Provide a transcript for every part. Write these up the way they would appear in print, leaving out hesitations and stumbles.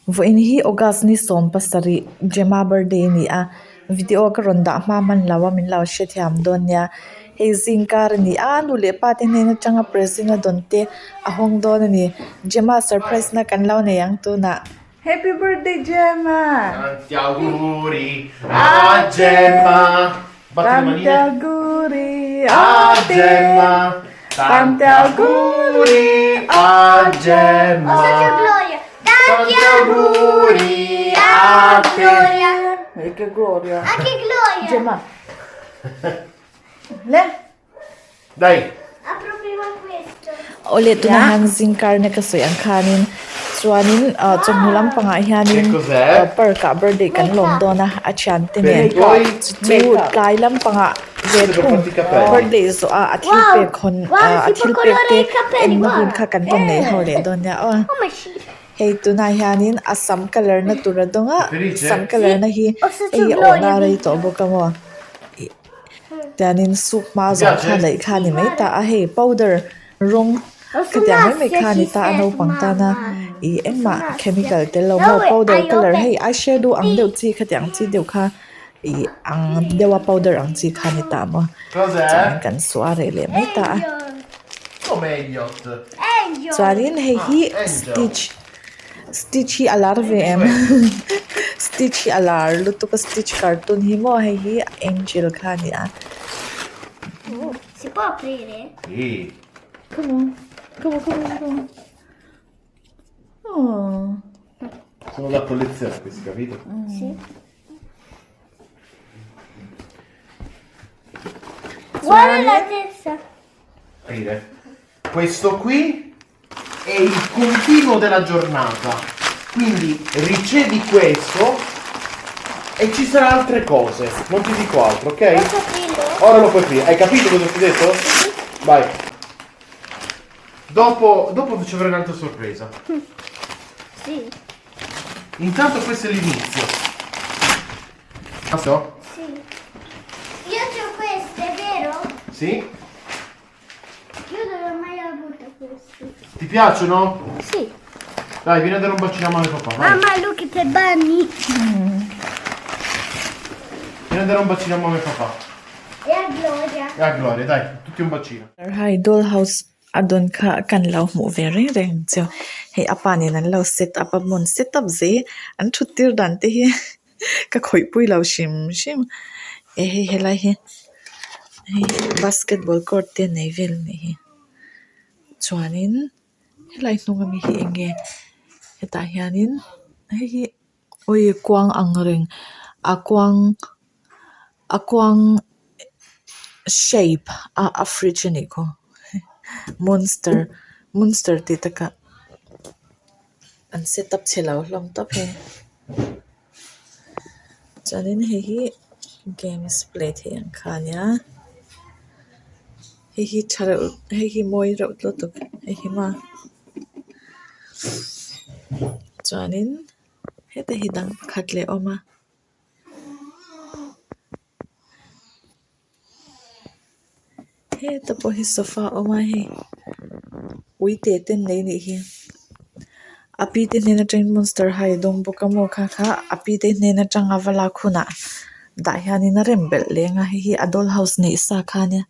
Vawiin hi August ni 17 Gemma birthday a ni a, video ka rawn dah hma hman lo a min lo hrethiam dawn nia. Hei zingkar a ni a, nu leh pa te hnen atanga present a dawn te a hawng dawn a ni. Gemma surprise na kan lo nei ang tunah. Happy birthday Gemma! Tanti auguri a Gemma! Tanti auguri a Gemma! Tanti auguri a Gemma! Tanti auguri a Gloria! E che Gloria! Anche Gloria! Gemma! Le! Dai! Apro prima questo. Awle tunah hian zingkar na ka sawi ang khanin chuanin ah chawhnu lampangah hianin park ah birthday kan lawm dawn a a thiante nen chu tlai lampangah ve thung birthday zawh a a thil pek hawn ah a thil pek te enna hun kha kan rawn nei ho leh dawn nia aw hei tunah hianin a sam colour na tur a dawng a sam colour na hi hei a awhna a rei tawh bawk a maw ih tianin soup hma zawng kha daih kha a ni mai ta a hei powder rawng khatiang mai mai kha a ni ta a naupang tana ih engmah chemical tel lo maw powder colour hei eyeshadow ang deuh chi khatiang chi deuh kha ih ang deuha powder ang chi kha a ni ta maw chuanin kan suah reh leh mai ta a chuanin hei hi stitch stitch hi a lar ve em stitch hi a lar lutuk a stitch cartoon hi maw hei hi angel kha a ni a. Si può aprire? Sì. Come on, come on, come on, come on. Oh. Sono da collezione questi, capito? Sì. Guarda la testa. Aprire. Questo qui è il continuo della giornata. Quindi ricevi questo e ci saranno altre cose. Non ti dico altro, ok? Posso aprirlo? Ora lo puoi aprire. Hai capito cosa ti ho detto? Sì. Vai. Dopo, dopo ci avrà un'altra sorpresa. Sì. Intanto questo è l'inizio. So? Sì. Io ho queste, vero? Sì? Io non ho mai avuto questi. Ti piacciono? Sì. Dai, vieni a dare un bacino a mamma e papà, vai. Mamma, look at the bunny. Vieni a dare un bacino a mamma e papà. E a Gloria. E a Gloria, dai, tutti un bacino. Hai doll house a dawn kha kan lo hmuh ve reng reng ang chu. Hei a pa nen an lo set up a hmun set up zel an thut tir dan te hi ka khawih pui lo hrim hrim. Eh hei helai hi hei basketball court te nei vel a nih hi. Chuanin helai hnung ami hi eng nge hetah hianin hei hi awi kuang ang reng a kuang a kuang shape a a fridge a nih khaw monster monster tih takah an set up chhe lo hlawm tawp hei chuanin hei hi games play theih ang kha a nia hei hi tha reuh hei hi mawi reuh lutuk hei hi maw chuanin heta hi dang pakhat leh a awm a. Heta pawh hi sofa a awm a hei uite te an nei anih hi a pi te hnen atangin monster high a dawng bawk a maw kha kha a pi te hnen atanga va lak hunah dah hianin a rem belh leng a hei hi a doll house neih sa kha ania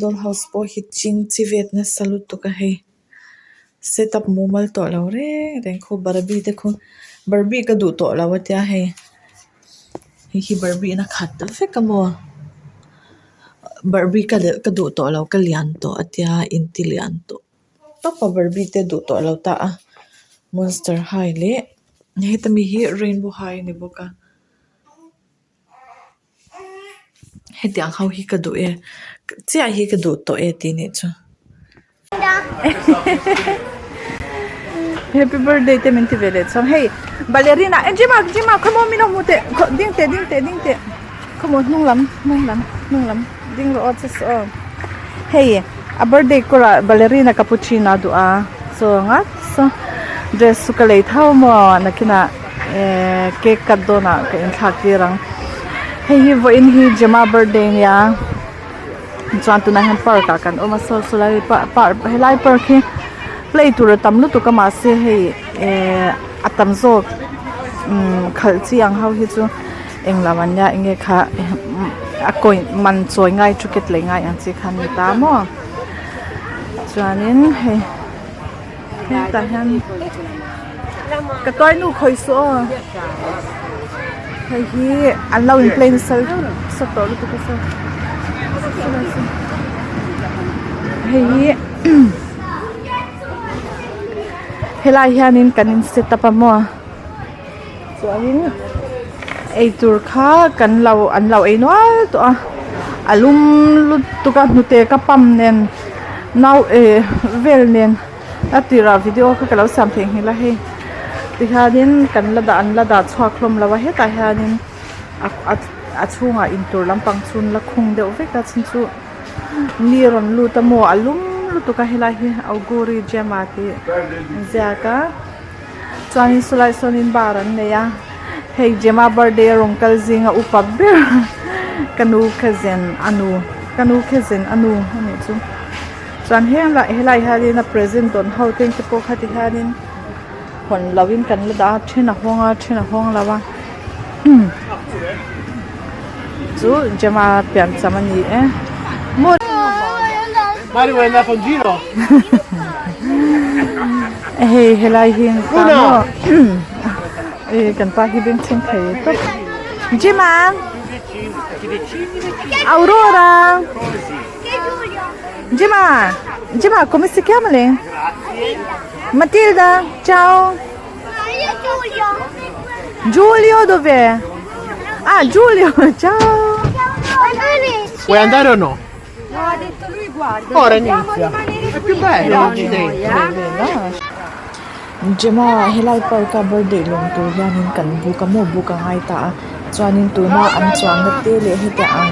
doll house pawh hi ching chi vet nasa lutuk a hei set up mumal tawh lo reng reng khu barbie te khu barbie ka duh tawh lo a tia hei. Hei hi barbie in a khat ta vek a maw barbie ka leh ka duh tawh lo ka lian tawh a tia inti lian tawh tawp a barbie te duh tawh lo ta a monster high leh heta mi hi rainbow high a ni bawk a hetiang ho hi ka duh e chiah hi ka duh tawh e tih nih chu. Happy birthday te min ti ve leh chuang hei ballerina eh Jima Jima khawmaw min lo hmu teh ding teh ding teh ding teh khawmaw hnung lam hnung lam hnung lam ding rawh aw che suh aw hei a birthday kawrah ballerina cappuccino a duh a chaw anga saw dress chu ka lei tho maw nakinah eh cake cut dawnah ka inthlak tir ang hei hi vawiin hi Jima birthday ania. Chuan tunah hian park ah kan awm a saw saw lai park helai park hi play tur a tam lutuk a mahse hei ehh. a tam zawk umm khalh chi ang ho hi chu englo an nia enge kha a kawi man chawi ngai ticket lei ngai ang chi kha an ni ta maw chuanin hei hetah hian ka tuai nu khawi suh aw hei hi an lo in play nasa nasa tawh lutuk a saw hei hi. Helai hianin kan in set up a maw chuanin eitur kha kan lo an lo ei nual tawh a a lum lutuk a hnute ka pump nen nau eh vel nen a tirah video kha ka lo siam theihnghilh a hei tihianin kan la dah an la dah chhuak hlawm lo a hetah hianin a chhungah intur lampang chu an la khung deuh vek a chhan chu. Mi rawn lut a maw a lum lutuk a helai hi Auguri Gemma tih an ziak a chuanin sawlai sawnin bar an nei a hei Gemma birthday a rawn kal zinga upa ber ka nu cousin a nu ka nu cousin a nu a nih chu chuan heng lah helai hianin a present dawn ho te te pawh kha ti hianin hawn lohin kan la dah a then a hawng a then a hawng lo a. Chu Gemma piancham a ni e. Hei helai hi an ta maw e kan pa hi bengchheng thei tawp. Gemma! Aurora! Gemma! Gemma come si chiama lei? Matilda! Ciao! Giulio dov'è? Ah Giulio, ciao! Vuoi andare o no? No, ha detto lui guarda. Ora Dobbiamo inizia. rimanere È qui più bello, però oggi noi, dentro. eh. Gemma helai park a birthday lawm tur hianin kan buk a maw buk a ngai ta a chuanin tuna an chuanna te leh heti ang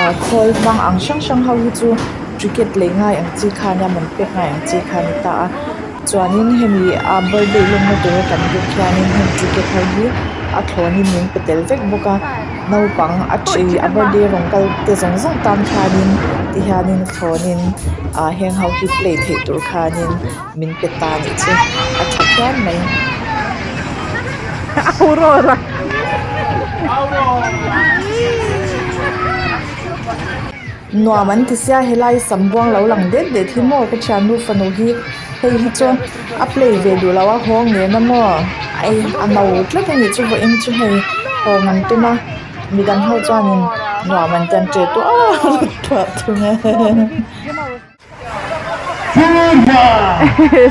ah khawl hmang ang hrang hrang ho hi chu ticket lei ngai ang chi kha ania man pek ngai ang chi kha a ni ta a. Chuanin hemi a birthday lawmna tura kan book hianin heng ticket ho hi a thlawnin min pe tel vek bawk a naupang a thi a birthday rawn kal te zawng zawng tan khanin ti hianin thlawnin ah heng ho hi play theih tur khanin min pe ta anih chu a tha phian mai. Aurora Nuam an ti sia helai sam buang lo lang det det hi maw ka thiannu fanu hi hei hi chu a play ve duh lo a hawng nen a maw ai a no tlat a nih chu vawiin chu hei hawng an tum a midang ho chuanin nuam an ti an ṭe tuah tuah thung e.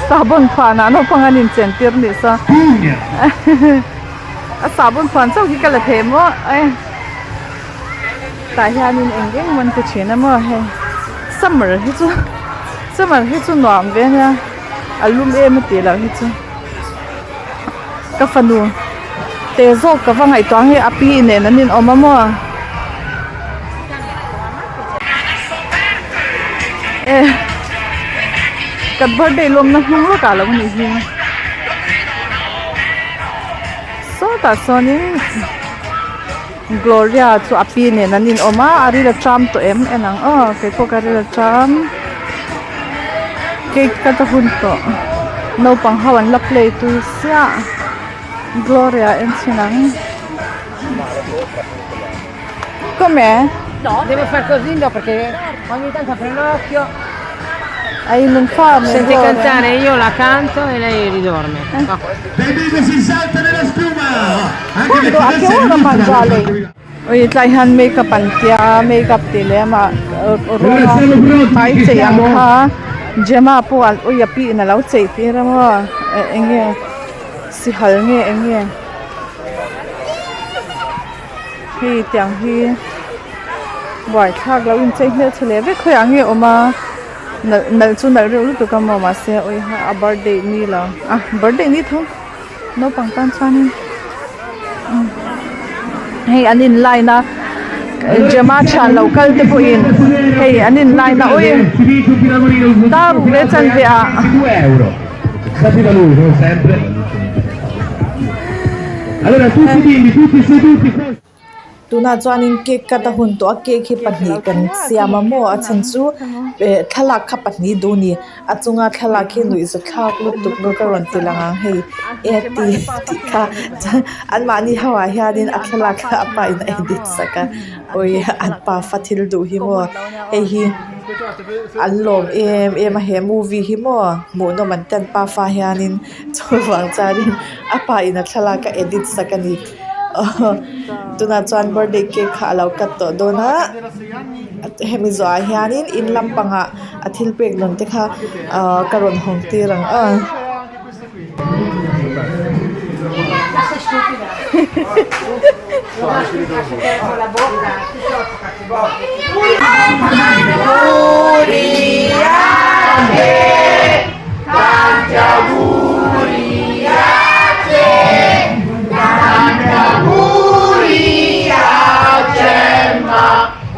Sahbawn phuan ah naupang an inchen tir nih saw a sahbawn phuan chauh hi ka la thei maw e tah hianin eng eng maw an ti thin a maw hei summer hi chu summer hi chu nuam ve ania a lum em a tih loh hi chu ka fanu te zawk ka va ngaihtuah ang hei a pi nen an inawm a maw. E kan birthday lawmna hmang lawkah lo nih hi sawtah sawnin Gloria chu a pi nen an inawm a a ril a ṭam tawh em en ang aw keipawh ka ril a ṭam cake cut a hun tawh naupang ho an la play tui siah Gloria en chhin ang. Com'è? No, devo far così no perché ogni tanto apre l'occhio. Hai non fame. Sente cantare, io la canto e lei ridorme. No. Benvenuti si salta nella schiuma! Anche Quando, a che ora mangia lei? Ui tlai hian makeup an tia makeup tih leh amah rawnga hmai chei ang kha Gemma pawh an ui a piin a lo chei tir a maw eng nge sihal nge eng nge. Hei tiang hi buaithlak lo inchei hmel chhe leh vek khawiah nge a awm a nalh nalh chu nalh reuh lutuk a maw mahse awi ha a birthday ni lo a birthday ni tho naupang tan chuanin umm hei an in line a Gemma thian lo kal te pawhin hei an in line a awi dar ruk leh chanve ah. Allora tutti bimbi, tutti seduti. Tunah chuanin cake cut a hun tawh a cake hi pahnih kan siam a maw a chhan chu eh thlalak kha pahnih duh a ni a chunga thlalak hi nuihza thlak lutuk rawk a rawn ti lang ang hei e ti tih kha chuan anmahni ho ah hianin a thlalak kha a pa in a edit sak a awi an pafa thil duh hi maw hei hi an lawm em em a he movie hi maw hmuhnawm an ti an pafa hianin chuvang chuanin a pa in a thlalak a edit sak a ni. Tunah chuan birthday cake kha a lo cut tawh dawn a hemi zawhah hianin in lampangah a thil pek dawn te kha ahh ka rawn hawng tir ang a.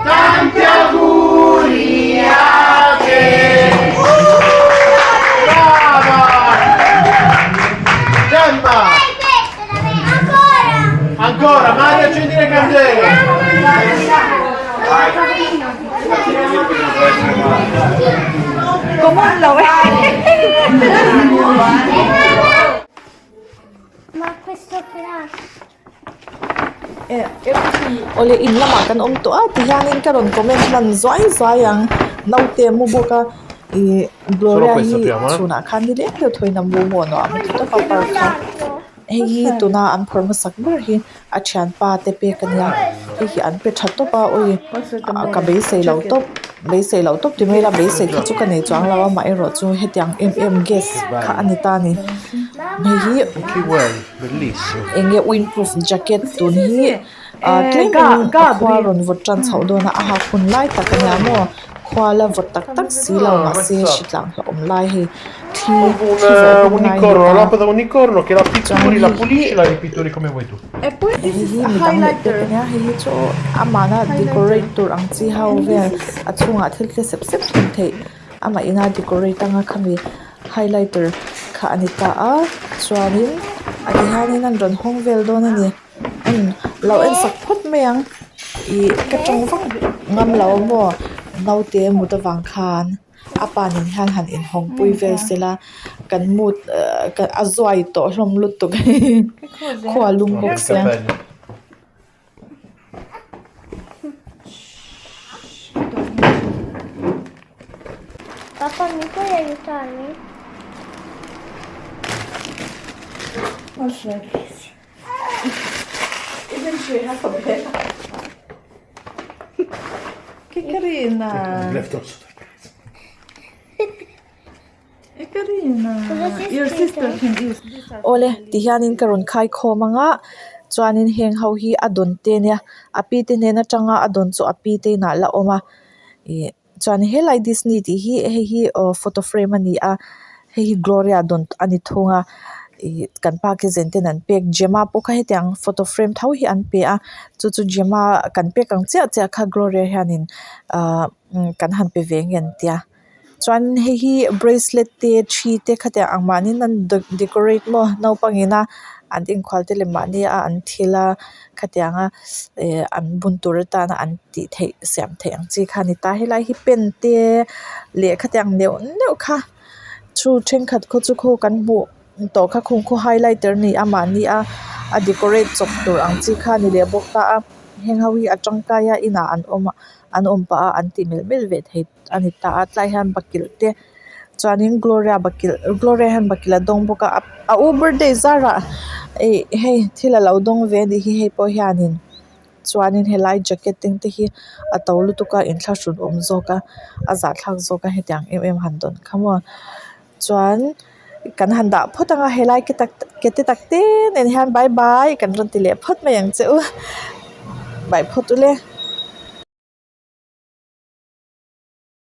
Tanti auguri a te! Brava! Gemma! Ancora! Ancora, Mario accendi le candele! Ma questo crash. Awle in lamah kan awm tawh a tihianin ka rawn comment hman zuai zuai ang naute mu bawk a ih Gloria hi chhunah khan ni lem deuh thawiin a mu maw nuam a ti tawp a park kha hei hi tuna an phawrh hmasak ber hi a thianpa te pek a nia hei hi an pe tha tawp a awi ka beisei lo tawp beisei lo tawp ti mai ila beisei kha chu ka nei chuang lo a amaherawh chu hetiang em em gas kha a ni ta a ni hei hi eng nge windproof jacket tun hi ah tlem in a khua rawn vawt tan chhoh dawn a a hak hun lai tak a nia maw khua la vawt tak tak si lo mahse hri tlang hlauhawm lai hei thli thli vawh hun lai a ni ta chuan hei hi hei hi midang leh pek a nia hei hi chu amahna decorate tur ang chi ho vel a chhungah thil tle sep sep thun theih amah ina decorate anga khami highlighter kha a ni ta a chuanin a ti hianin an rawn hawng vel dawn a ni umm lo en sak phawt mai ang ih ka tawng vak ngam lo a maw naute mut avang khan a pa nen hian han inhawng pui vel sela kan mood a zuai tawh hlawm lutuk khua lum bawk sia. Papà mi puoi aiutarmi? Che carina! Che carina! Your sister can use this. Awle tihianin ka rawn khai khawm ang a chuanin heng ho hi a dawn te nia a pi te hnen atanga a dawn chu a pi te inah la awm a ih chuan helai disney tih hi hei hi aw photo frame a ni a hei hi gloria dawn a ni thung a ih kan pa ki zen ten an pek gemma pawh kha hetiang photo frame tho hi an pe a chu chu gemma kan pek ang chiah chiah kha gloria hianin ahh kan han pe ve nge an tia. Chuan hei hi bracelet te thi te khatiang ang mahni an decorate maw naupang ina an inkhual te leh mahni a an thil a khatiang a eh an bun tur atana an tih theih siam theih ang chi kha a ni ta helai hi pen te leh khatiang neuh neuh kha thu thenkhat khaw chu khaw kan hmuh tawh kha khung khu highlighter a ni a mahni a a decorate chawp tur ang chi kha a ni leh bawk ta a heng ho hi a tangkai a inah an awm a an awm pah a an ti melh melh ve thei. a ni ta a tlaiah hian bakilh te chuanin gloria bakilh gloria hian bakilh a dawng bawk a a u birthday zarah ih hei thil alo dawng ve anih hi hei pawh hianin chuanin helai jacket eng te hi a to lutuk a inthlahrun awm zawk a a zahthlak zawk a hetiang em em han dawn kha maw chuan kan han dah phawt anga helai ke tak ke te tak te nen hian bye bye kan rawn ti leh phawt mai ang che u bye phawt ule.